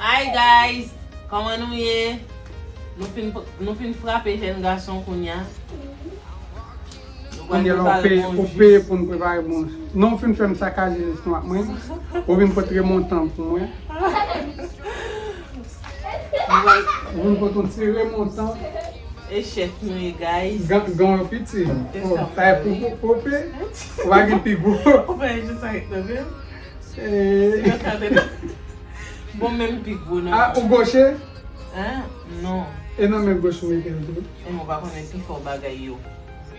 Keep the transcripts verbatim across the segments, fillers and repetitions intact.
Hi guys, kòman nou ye? Nou fin, nou fin frape jèn gason kounya. Nou pral prepare bon jis. Ou peye pou n prepare bon jis. Non, ou fin fè m sakaje lis nou ak mwen. Ou vin pote remontan pou mwen. Ou vin pote yon ti remontan. E chèf nou ye, guys. Gan, gan yo piti. Oh, sa e pou, pou, pou pe. Ou pa gen pi gwo. Ou pa jis avèk nan men. Eh. Bon, menm pi gwo nan. Ah, ou goche? Hein? Non. E nan men goch ou mete l tou? E mwen pa konnen pi fò bagay yo.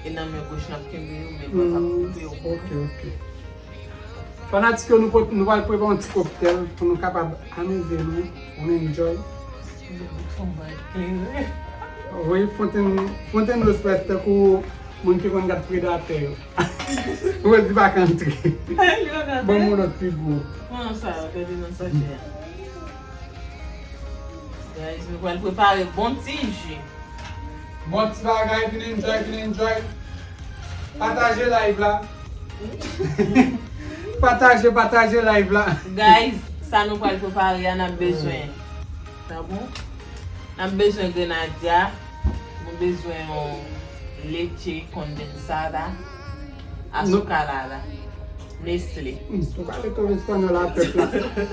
E nan men goch n ap kenbe yo, men mwen p ap koupe yo. Ok, ok. Fanatik yo, nou pot, nou pral prepare yon ti koktèl pou nou kapab amize nou, pou nou enjoy. Wi, Fontaine, Fontaine Rose prèske tankou moun ki konn gad Predatè yo. Ou di pa ka antre. Li pa ka antre. Ban m yon lòt pi gwo. Pran sa, gade nan sachè a. Guys, nou pral prepare bon ti ji. Bon ti bagay, vin enjoy, vin enjoy. Pataje live la. Pataje, pataje live la. Guys, sa nou pral prepare a, n ap bezwen. Sa bon? N ap bezwen grenadya. Nou bezwen yon leche condensada, azucarada, Nestlé. Hmm, ou pale twòp espanyòl a pèp la.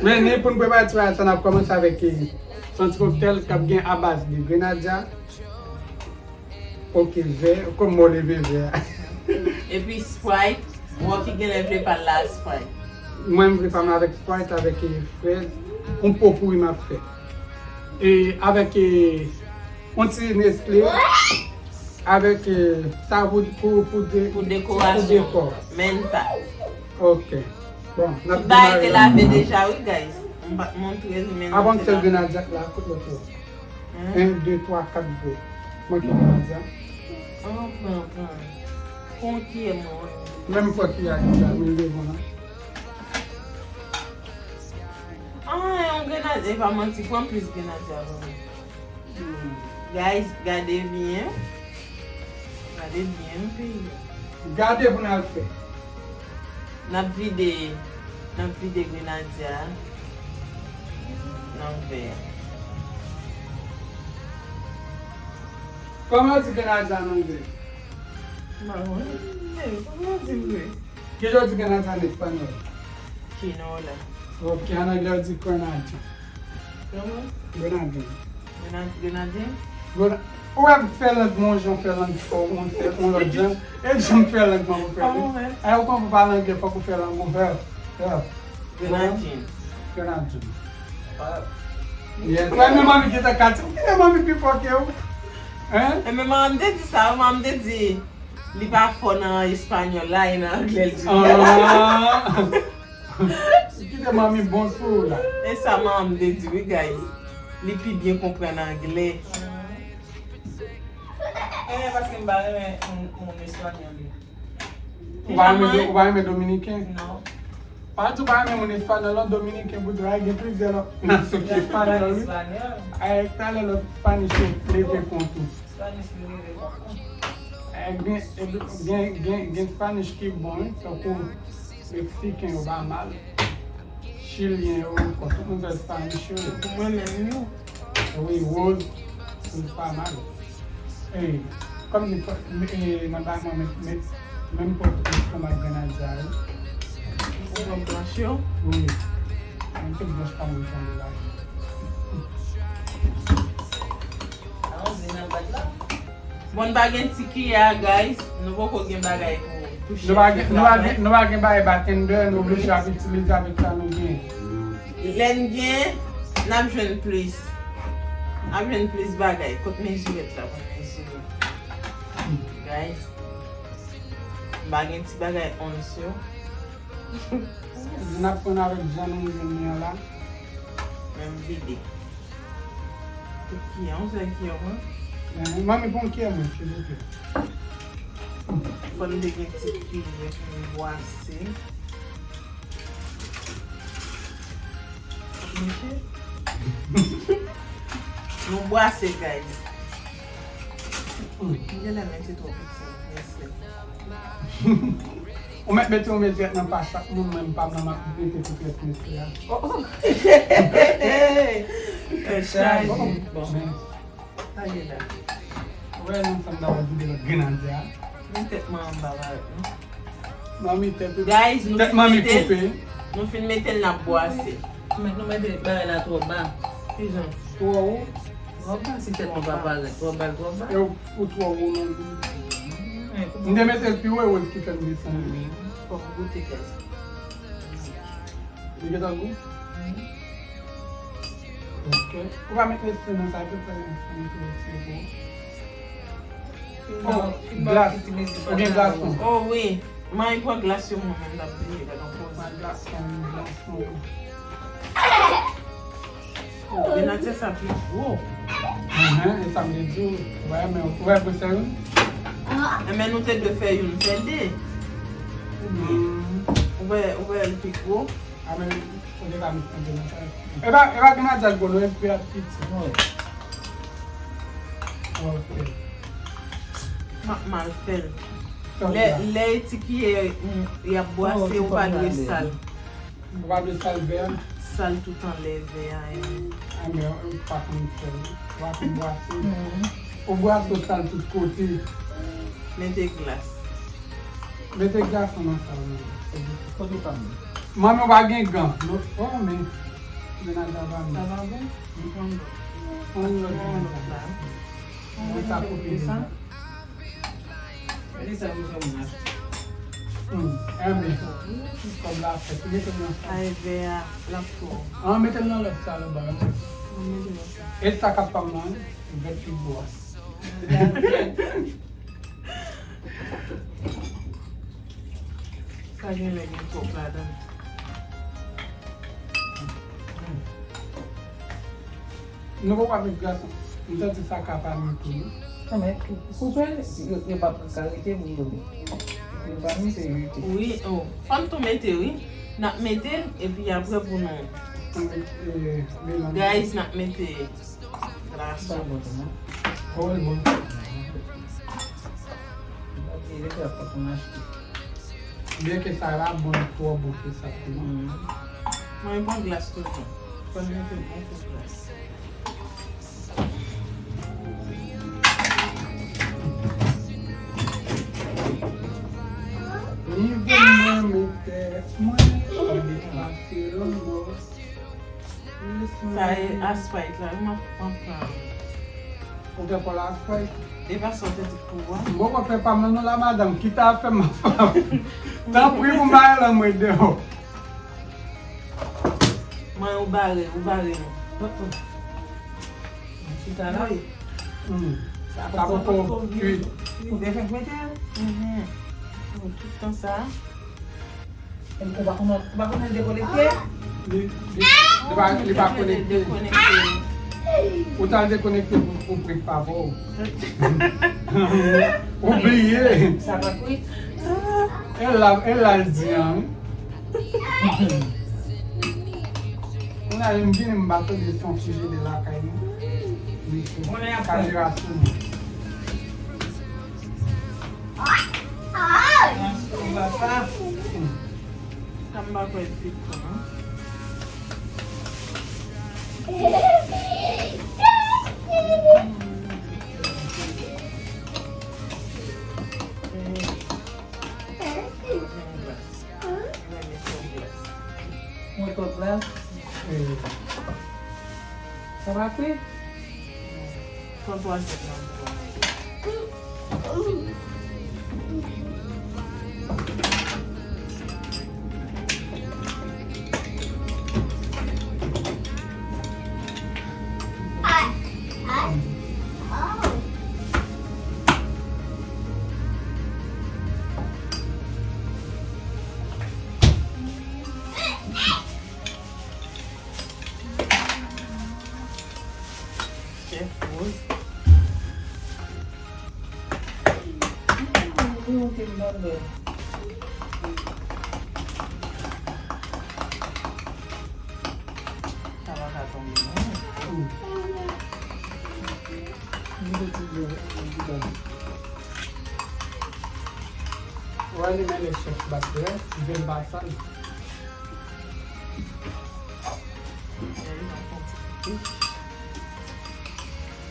Men ni pou n prepare ti bagay sa, n ap kòmanse avèk, eh, yon ti koktèl k ap gen abaz de grenadya, ok, vè, kòm mwen leve vè a. Epi Sprite, Rocky genlè vle pa l la Sprite. Mwen, m vle pa m avèk Sprite, avèk, eh, frèz, yon popouri m ap fè. E avèk, eh, yon ti Nestlé, avèk, eh, sa pou, pou, pou de-, pou dekorasyon. Pou dekò. Menta. Ok. Bon, n ap demare la. Tout bagay te lave deja, wi, guys. M pa t montre li, men. Avan m sèl grenadya la, kote lòt yo? Hein? En, de, twa, kat, vè. Manke grenadya. An, pran, pran. Pran kiyè mwen. Menm pran kiyè a deja, men devan an. An, yon grenadya, e pa manti, pran plis grenadya avan mwen. Hmm. Guys, gade byen. Gade byen, peyi. Gade pou n al fè. N ap vide, n ap vide grenadya a nan vè a. Kòman yo di grenadya an anglè? M pa konnen. Kòman yo di vre? Kijan yo di grenadya an espanyòl? Quinola. Ok, an anglè yo di grenadya. Kòman? Grenadya. Grenad-, grenadya? Grenad-, ou wè m fè lang mwen, jan w fè lang fò, mwen fè yon lòt jan. E jan m fè lang mwen, mwen fè. Kòman w fè? Ay, ou konn pou pale anglè, fòk ou fè lang ou fè. Grenadya. Grenadya. Yes. Wè, men manmi ki te ka di, ou kite manmi pi fò ke ou. Hein? E men manman m te di sa, manman m te di, li pa fò nan espanyòl la, e nan anglè l di. Ah. Kite manmi bon sou ou la. E sa manman m te di, wi, guys. Li pi byen konprann anglè. E paske m pa renmen moun, moun espanyòl yo. Ou pa renmen do-, ou pa renmen dominiken? Non. Pa di w pa renmen moun espanyòl, non, dominiken, pou di w, gen plizyè lòt nasyon ki espanyòl, wi. Ay, talè lòt Spanish yo leve kont ou. Spanish yo leve kont ou. Ay, gen, gen, gen, gen Spanish ki bon, wi, tankou meksiken yo pa mal. Chilyen yo, kont tout moun fè Spanish yo. Mwen menm yo. Wi, Rose, se pa mal. Ey, kòm di, e, nan bagay mwen, men, men, menm pòt estomak grenadya yo. Ou pran branch yo? Wi. Mwen tout branch pa mwen jan de la. Bon, n pa gen ti kiyè a, guys. Nou poko gen bagay pou, pou chèf la. Nou pa gen, nou pa gen, nou pa gen bagay batendè, nou oblije ap itilize avèk sa nou gen. Lè n gen, n ap jwenn plis. N ap jwenn plis bagay. Kot mezirèt la pou n mezire? Guys, m pa gen ti bagay ons yo. N ap pran avèk jan nou jwenn li an la. Men m vide. Tout kiyè, yon sèl kiyè mwen. Eh, manmi, pran kiyè mwen, silvouplè. Fò n te gen ti kiyè pou n bwase. Mouche. Nou bwase, guys. Hmm. M genlè mete twò piti, Nestlé. Ou mèt mete yon mezirèt nan pa chak moun, mwen m pa m nan m ap mete tout rès Nestlé a. Oh, oh. Chaje. Bon. Sa ye la. Wè, nou fè m ta wè vide lòt grenadye a. Men tèt mwen anba parèt, non? Manmi, tèt ou, guys, nou tèt fin manmi mete l koupe. Nou fin mete l, n ap bwase. Men nou mete bagay la twò ba. Kijan? Twò wo? Twò ba, si tèt nou pa parèt. Twò ba, twò ba. E ou, ou twò wo, non? M te mete l pi wo, e ou ki fè m desann li. Fò m goute, guys. Li gentan gou? Ok. Ou pa met lèse nan sa, epi fè yon ti gou. Oh, glas. Ou gen glas, non? Oh, wi. Mwen pran glas yo, mwen menm, m t ap bliye, gade yon koze. Glas, glas, glas. Oh, grenadye sa pi gwo. Mhm, e sa m te di w. Ou wè, men, ou wè pou sa, wi. Enben, nou te dwe fè youn, fè de. Ou byen. Ou wè, ou wè l pi gwo. A, men, ou te ka met anpil nan sa. E pa, e pa grenadye a gwo, non, e pi a piti. Wi. Ok. M ap mal fè l. Lè, lè e ti kiyè, mm, y ap bwase, ou pa dwe sal. Ou pa dwe sal vè a? Sal tout anlè vè a, e. A, men ou pa konn fè l. Ou pa konn bwase. Mhm. Ou bwase, ou sal tout kote. Mete glas. Mete glas nan sa, wi. Kote pa m? Manmi, ou pa gen gan. Non, oh, men. Grenadye a pa bon. Sa pa bon? Mm. Pran lòt. Pran lòt la. Mwen sa koupe deja. Gade sa pou fè moun achte. Hmm, enben, kòb la fèt, mete l nan sa. Ay, vè a, l ap twò. An, mete l nan lòt sa, lòt ba. Mwen mete nan sa. E sa k ap pa m nan, vèt pi gwo a. Sa gen lè gen twòp ladan. Nou poko ap met glas, m santi sa ka pa mete, wi. Non, men, koupe, yo, yo p ap ka rete pou yo. Yo pa mete, rete. Wi, oh. Fò n tou mete, wi. N ap mete l, epi apre pou nou. Guys, n ap mete glas. Sa bon, non? Oh, li bon. Byenke sa la bon, twò bon ke sa tou. Mwen pran glas toujou. Fò n mete bon kou glas. Nivo mwen, mete mwen, pa depase lanmò. Sa e Sprite la, wi, m ap, m ap pran. Ou te pran la Sprite? E pa sa w te di pou ou a? M poko fè pa m nan non la, madanm, kite afè m ap fè. Tanpri pou m pa rele mwen deyò. Mwen, ou bare, ou bare nou. Chita la. Wi. Hmm. Sa poko kuit. Ou te fèk mete l? Mhm. Tout tan sa. Ou pa konnen, ou pa konnen l dekonekte? Li, li, li pa, li pa konekte. Ou t al dekonekte pou, pou prank pa vòw. Ou bliye. Sa pa kwit. E la, e la l di an, wi. Kounye a, m vini, m pa tande se yon frijidè lakay mwen. Kamera sou mwen. Ay! Ay! Papa. Sa m pa kwè l te pran. Mwen twòp glas. Sa pa kwit? Pran twazyèm nan pou mwen. Chèf Rose. Sa pa ka tonbe, non. Wè, li menm chèf bat vre, li vin pa sal.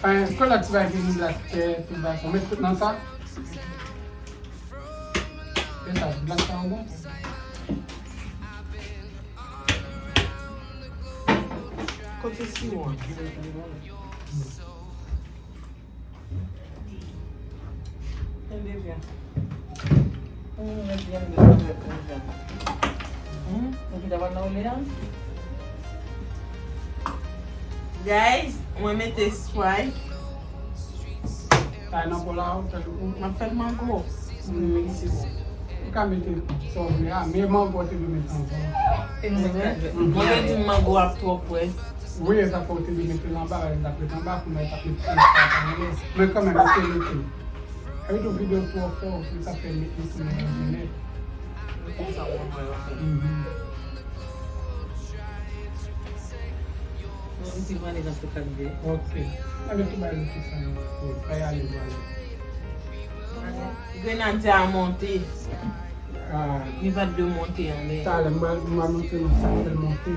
Pen, kola ti bagay ki vin la, ti bagay, ti bagay. Ou met tout nan sa? E sa, glas sa ou bon? Kote siwo an? Kenbe byen. Hmm, men byen, byen, byen, byen. Hmm, ou ki ta pral nan olye a? Guys, mwen mete Sprite. Sa nan kola ou fè ou. M ap fè l mango. Hmm, si bon. Ou ka mete sa w vle a, men mango te dwe mete anvan. E mwen, mwen te di mango ap twò près. Wi, e sa fè w te dwe mete l anba, e l t ap ret anba, kounye a l t ap mete anba, sa pa anlè. Men kanmenm, eseye mete l. Sa vle di videyo twò fò, pou sa fè met li sou menm jenèt. Konsa, mwen, mwen, mwen. Mhm. Mwen, m ti vann nan fè kalite. Ok. Anben, tou bay nou tout sa nou. Wi, bay ale, bay ale. Grenadya a monte. Ah. Li pa t dwe monte anlè. Talè, m pral, m pral montre nou sa k fè l monte.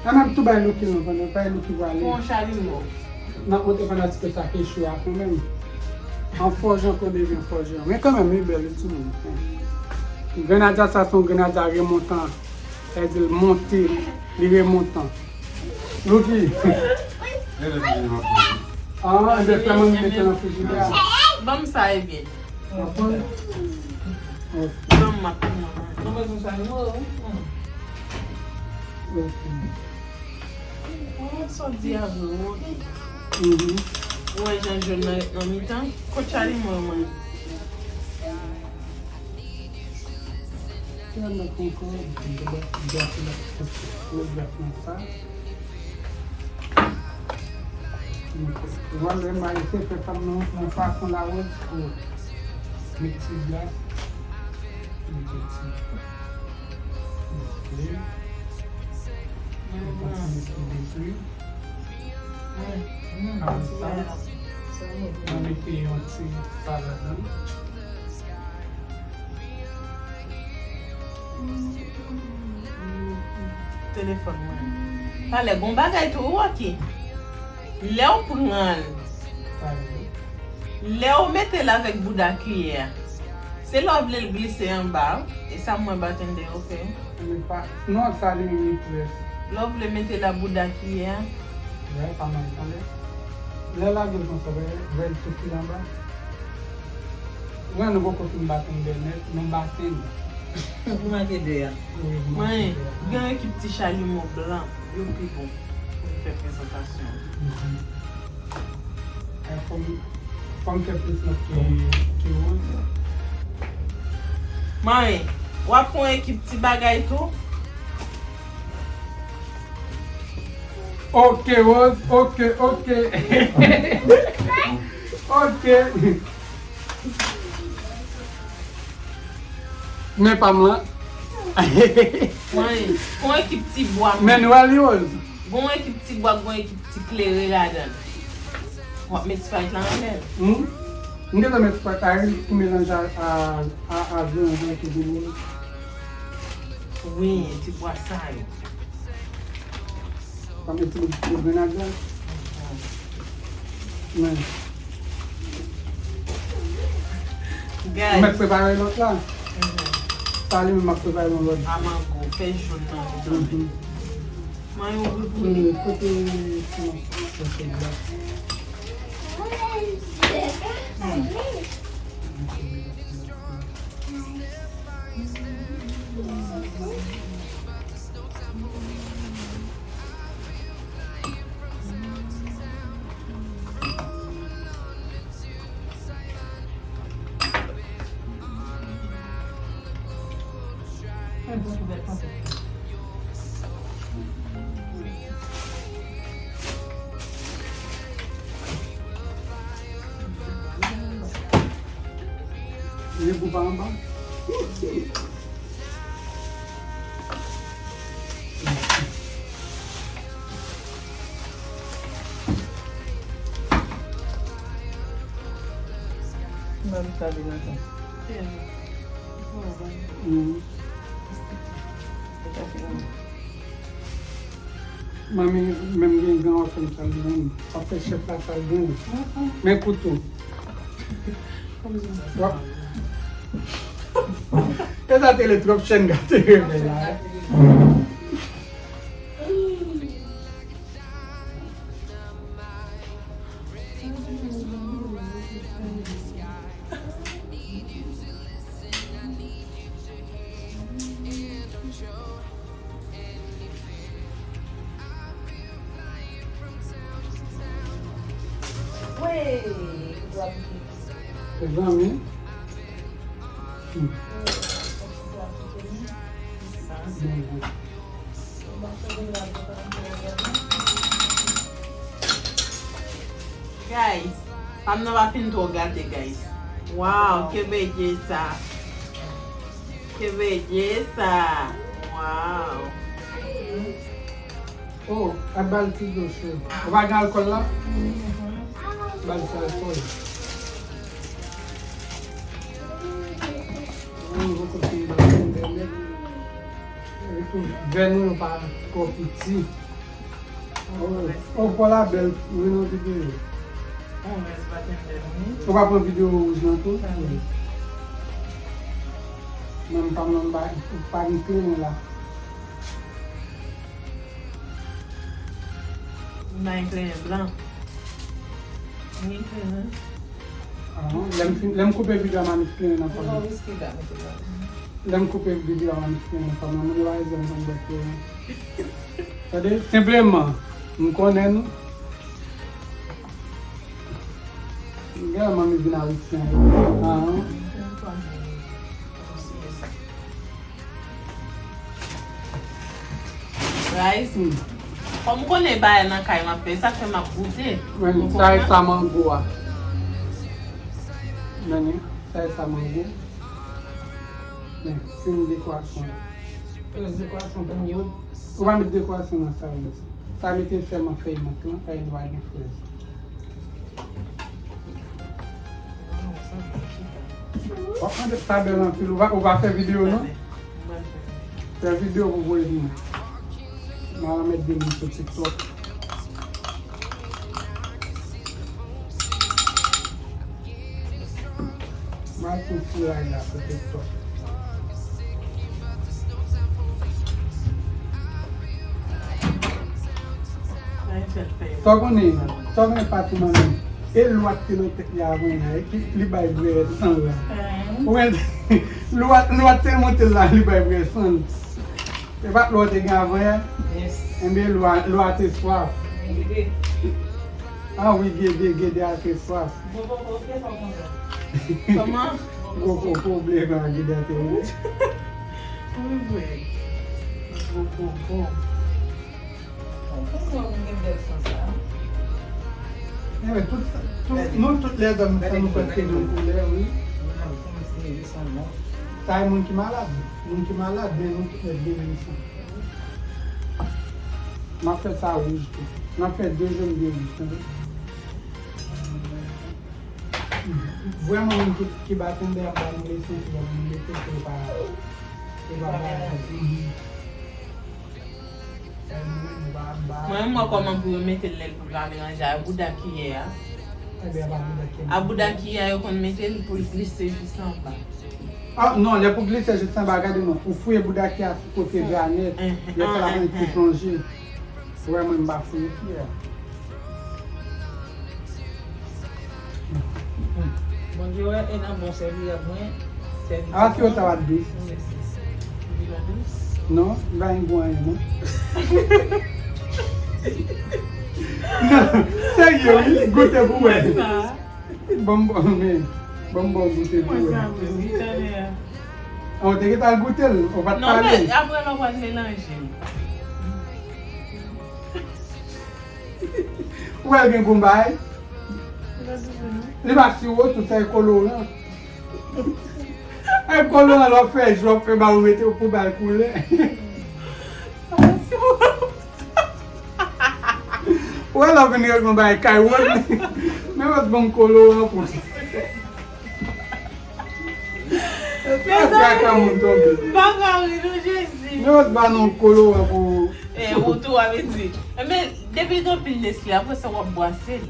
Ann ap tou bay Lucky non, pandan bay Lucky pou ale. Bon, Charlie mò. N ap montre fanatik yo sa k echwe a kanmenm. An fò jan ke w devyen fò jan. Men kanmenm, li bèl, li timoun. Grenadya sa se yon grenadya remontan. Sa vle di l monte, li remontan. Lucky. Ah, enben fè mwen mete nan frijidè a. Ban m sa, ebyen. Ou konprann? Ok. Ban m map pran. Mwen bezwen sa, non? Ok. Mwen sot di a vre, ok. Mhm. Ou wè jan jòn nan ret nan mitan? Kot Charlie mwen, mwen? Kè m nan pran ankò, m te bat gras la, gras nan sa. Vwala, m a eseye fè pa m nan yon fason la, wè, pou met ti gras, met ti, ok. Mwen kontinye sou de pli. Apre sa, mwen mete yon ti sa ladan. Telefòn mwen. Talè, gon bagay tou, Rocky. Lè w pran l, lè w mete l avèk bouda kiyè a, se lè w vle l glise anba, wi. E sa mwen batende yo fè. Men pa, non, sa li menm li près. Lè w vle mete l a bouda kiyè a. Wè, pa mal tande. Lè lage l konsa, wè, wè l tou file anba. Wè, nou poko fin batende nèt, nou batende. Ou make de a. Wi, nou make de a. Mwen, gen yon ekip ti chalimo blan, yo pi bon pou n fè prezantasyon. Mhm. E fò m, fò m fè plis nòt ke, ke Rose. Mwen, w ap pran ekip ti bagay tou? Ok, Rose, ok, ok. Ok. Men pa m lan. Mwen, gon ekip ti bwa. Men nou al, Rose. Gon ekip ti bwa, gon ekip ti klere ladan l. W ap met Sprite lan anlè l. Hmm? M gentan met Sprite la, wi, pou melanje a, a, a, a vyann lan ki vin. Wi, ti bwa sa yo. Pa met ti bout grenadya. Men. Guys. Ou mèt prepare lòt la. Mhm. Sa li menm ap prepare yon lòt. A mango, fè jòn nan li kanmenm. Mhm. Manyen w boul pou li. Hmm, kote, kote la. Hmm. Li gou pa anba. Mwen sa vin ansanm. Mhm. E sa fini. Manmi, menm gen gran wè fè m sa l menm. W ap fè chèf la sa l gen. Men kouto. W ap. E sa te le twòp chèn gate revè la. Mezanmi. Hmm. Guys, pa m nan pa fin twò gate, guys. Wow, que belleza. Que belleza. Wow. Oh, ap ba l ti dlo cho. Ou pa gen alkòl la? Ba l ti alkòl. Mwen poko fin ba l tendè nèt. Epi tou, vè nou yo pa twò piti. Oh, oh, Paul Abel, wi, nan videyo. Ou pa pran videyo wouj lan tou? Mwen pa, mwen pa, pa gen kleren la. M pa gen kleren blan. M gen kleren. Ah, lè m fin, lè m koupe videyo a, m a met kleren nan fanmi. Lè m koupe videyo a, m a met kleren nan fanmi. Moun yo pa bezwen m konn bwè kleren. Tande, senpleman, m konnen nou. Gade manmi vin ayisyen. Ah. Guys, kòm m konnen bagay nan kay m ap fè, sa fè m ap goute. Men, sa e sa mango a. Men, sa e sa mango. Men, fin dekorasyon. Dekorasyon pou yo. Ou pa met dekorasyon nan sa yo. Sa mete sèlman fèy mant lan, fèy nwa gen frèz. W ap mande sa bèl anpil. Ou va, ou va fè videyo, non? Fè videyo pou voye vini. M a remèt de moun sou TikTok. M a tou foure la pou TikTok. Sa w konnen, sa w konnen pati manmi. E lwa k te nan tèt li avan yè, e ki li bay brè san la. Ou wè, lwa, lwa te monte la, li bay brè san. E pa t lwa te gen avan yè? Yes. Enben, lwa, lwa te swaf. Gede. Ah wi, gede, gede a te swaf. Gwo koko, kisa w konn fè? Kòman? Gwo koko, ble blan, gede a te wouj. Wi, vre. Gwo koko. Kòman w gen bèl san sa? Enben, tout, tout, nou tout lèzòm, san nou prèske menm koulè, wi. Sa e moun ki malad. Moun ki malad, men nou tout nèt gen menm san. M ap fè sa wouj tou. M ap fè de jòn, de wouj, tande. Vrèman, moun ki, ki batendè ap ba nou leson, ki ap nou mete, se pa, se pa bagay. Mwen, m wè kòman pou yo mete l nèt pou l pa melanje a bouda kiyè a. Ebyen, a pa bouda kiyè. A bouda kiyè a, yo konn mete l pou l glise jis anba. Ah, non, lè pou glise jis anba, gade non, ou fouye bouda kiyè a sou kote granèt, lè sa l ap annik pou plonje. Ou wè mwen, m pa fouye kiyè a. Bondye wè, e nan bon sèvi ak mwen, sèvi. Ah, si yo ta va dous. Non, li pa gen gou anyen, non. Non, serye, wi, goute pou wè. Bon, bon, men, bon, bon, goute pou wè. An, ou te gentan al goute l, ou pa t pale. Non, men apre la, w pral melanje. Ou wè l gen gou bay? Li pa siwo, tout sa e koloran. E koloran, lè w fè ji, w ap fè ba ou mete pou ba l koulè. Ou wè lè w vin regle yon bagay kay Wòd, men Wòd ban m koloran pou. Mezanmi, pa ka moun tonbe. Pa ka ri non, Jezi. Men Wòd ba nou koloran pou E, ou tou, a vle di. Enben, depi gen anpil Nestle, apre sa, w ap bwase l.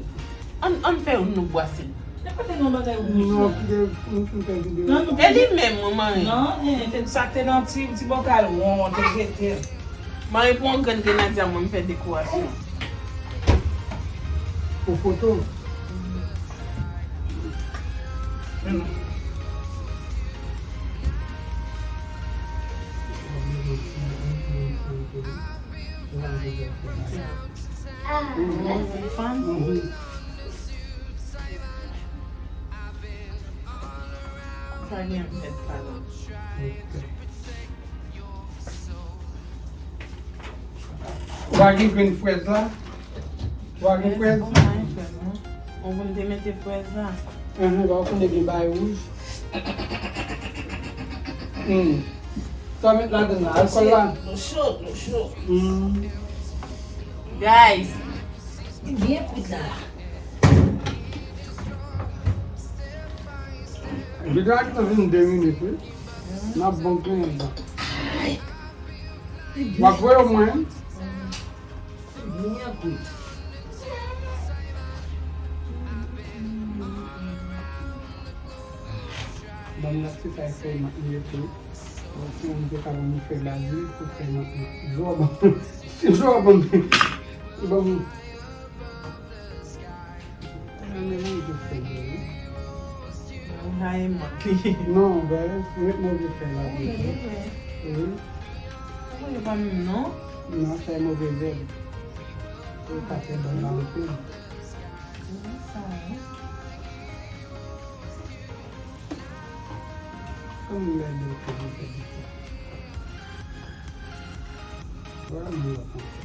Ann, ann fè youn nou bwase l. Nan kote gen yon bagay wouj la? Non, kite m fin fè videyo. E li menm, manman. Non, e, te, sa k te nan ti, ti bokal won, te jete l. Mwen pran yon grenn grenadya, mwen, m fè dekorasyon. Pou foto. Sa gen fèt pa la. Ou pa gen grenn frèz la? Ou pa gen frèz? Ou pa gen frèz, non? Ou pou m te mete frèz la? Enhen, ba ou konnen gen bay wouj. Hmm. Sa w met ladann la? Alkòl la? Dlo cho, dlo cho. Hmm. Guys. Li byen kwit la. Videyo a gentan fini de minit, wi. N ap bon plen la. W ap voye w mwen. Li byen kwit. Ban m la ti fèy fèy mat li tou. Bon, si yon moun te ka ban mwen fèy bazil pou fèy mat li. Di w ban m. Si w ban m. Ban m. Mwen menm, mwen jis fè byen, wi. Ou rayi mwen. Non, bèl, mwen, mwen jis fè la byen. Wi, wi. Wi. Ou pa menm, non? Non, sa e move zèb. Ou ka fè bon la anpil. Wi, sa, wi. Kòman mwen bèl de fè byen fè byen. Vwala mwen la kontan.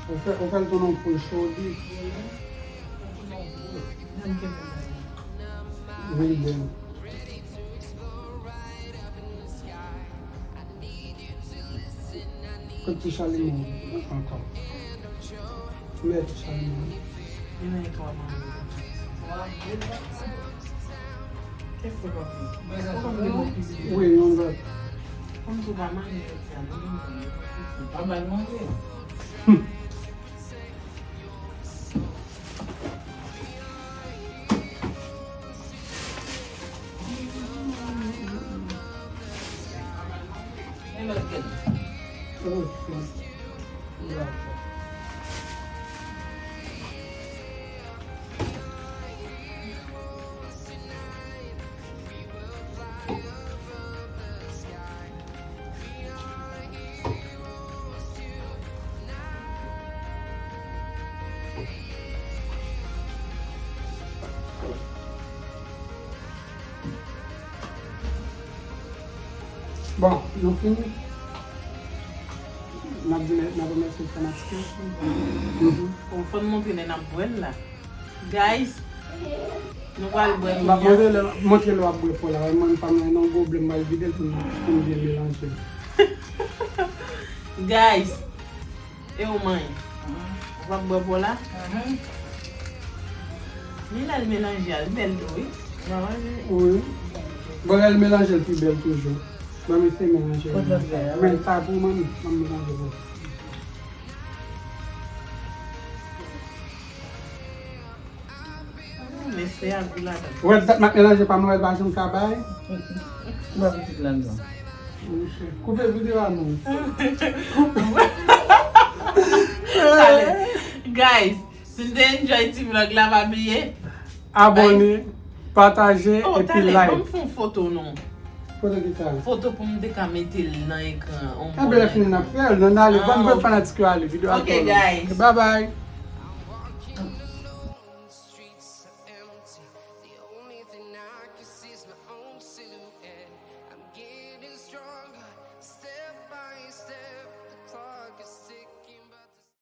Ou fè, ou fè l tounen yon poul chodi. Wi, bèl. Kot ti Chalimon ankò? Mèt Chalimon. Li menm ki w ap manje. Kèk fwa papi. Ou konn gen bon pizza. Wi, yon lòt. Kòm si w pa manje jodi a, non, non, non. Pa mal manje. Bon, nou fini. N ap di, n ap remèsye fanatik yo. Bon, fò n montre lè n ap bwè l la. Guys, nou pral bwè kounye a. M ap montre lè, montre lè w ap bwè pòl la. Mwen, pa mwen, nan goblè, m pral vide l pou m, pou m byen melanje l. Guys, e ou manyen? Ou p ap bwè pòl la? Men lè l melanje a, l bèl tou, wi. Wi. Bon, lè l melanje, l pi bèl toujou. Ban m eseye melanje l. Men sa pou mwen, ban m melanje pou ou. Mesye a gou ladan. Ou wè dat m ap melanje pa m, ou wè l pa janm ka bay. Ou pa pitit ladan. Koupe videyo a non. Guys, si n te enjoy ti vlog la, pa bliye abòne, pataje, epi like. Ban m fè yon foto non. Foto ki sa? Foto pou m te ka mete l nan ekran. Enben lè fini n ap fè l. Nan ale, ban m fè fanatik yo ale. Videyo a twò long. Ok, guys. Bye bye.